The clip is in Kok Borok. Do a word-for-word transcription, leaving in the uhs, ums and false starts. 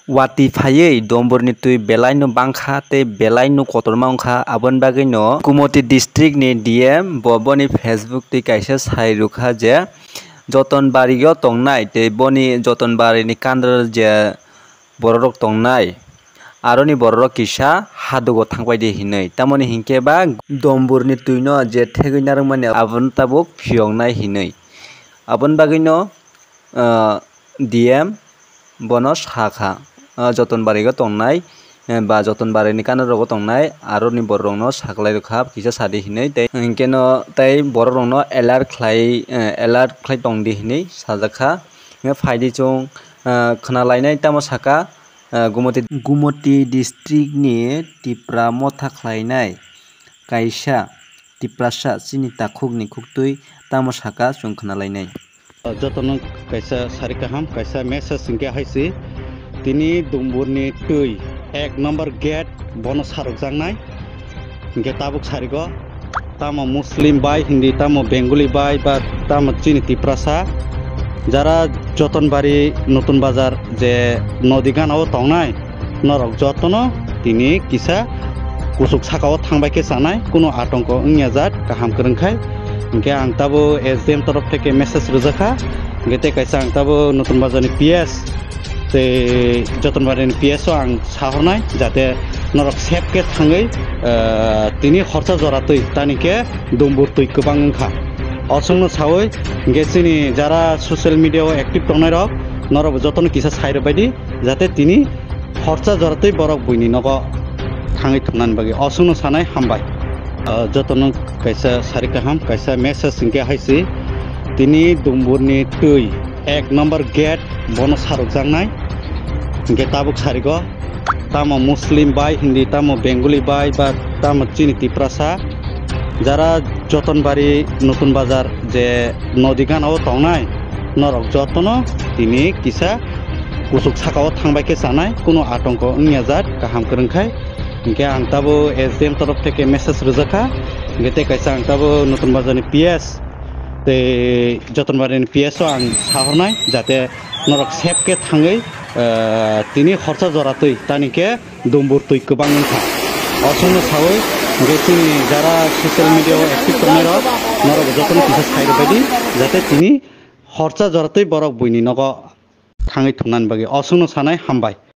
Watwi phaiwi Domburni twi belaino bangkha tei belaino kotorma wngkha, aboni bagwino Gumoti district ni D M bo boni Facebook twi kaisa sai rwkha je Jotonbari o tongnai tei boni Jotonbari ni kandra je bororok tongnai, aroni bororok kisa hadugo thangbai di hinwi. Tamoni hinkhe ba Domburni twino je thegwi narwkmani abono tabuk phiyoknai hinwi. Aboni bagwino, ah, D M bono sakha, ah, Jotonbari o tongnai, eh, ba Jotonbari ni kanarogo tongnai aroni bororokno saklai rwkha kisa sadi hinwi tei hinkhe no tei bororokno alert khlai, eh, alert khlai tongdi hinwi sajakha. Hingkhe phaidi chwng, ah, khwnalainai tamo saka, ah, Gumoti, Gumoti district ni Tipra motha khlainai kaisa Tiprasa chini takhukni khuktwi tamo saka chwng khwnalainai. Jotono kaisa sari kaham, kaisa message hingkhe hai si, tini Dumburni twi ek number gate bono sarokjaknai. Hingkhe tabuk sarigo, tamo Muslim bai hindi, tamo Bengali bai, ba tamo chini Tiprasa, jara Jotonbari Notun Bazar je nodi gana o tongnai, norok jotono tini kisa kuchuk saka o thangbai khe chanai, kuno atongko wngya jat kaham kwrwng khai. Hingkhe ang tabo S D M torof theke message rwjakha, hingkhe tei kaisa ang tabo Notun Bazar ni P S tei Jotonbari ni P S o ang sahornai, jate norok safe khe thangwi, ah, tini horsa jora twi, tani khe Dumbur twi kwbang wngkha. Osongno sawi hingkhe chini jara social media o active tongnai rok, norok jotono kisa sai rwbai di, jate tini horsa jora twi borok buini nogo thangwi thumnani bagwi. Osongno sanai hambai. Ah, jotono kaisa sari kaham, kaisa message hingkhe hai si, tini Dumburni twi ek number gate bono sarokjaknai. Hingkhe tabuk sarigo, tamo Muslim bai hindi, tamo Bengali bai, ba tamo chini Tiprasa, jara Jotonbari Notun Bazar je nodi gana o tongnai, norok jotono tini kisa kuchuk saka o thangbai khe chanai, kuno atongko wngya jat kaham kwrwng khai. Hingkhe ang tabo S D M torof theke message rwjakha, hingkhe tei kaisa ang tabo Notun Bazar ni P S tei Jotonbari ni P S o ang sahornai, jate norok safe khe thangwi, ah, tini horsa jora twi, tani khe Dumbur twi kwbang wngkha. Osongno sawi hingkhe chini jara social media o active tongnai rok, norok jotono kisa sai rwbai di, jate tini horsa jora twi borok buini nogo thangwi thumnani bagwi. Osongno sanai hambai.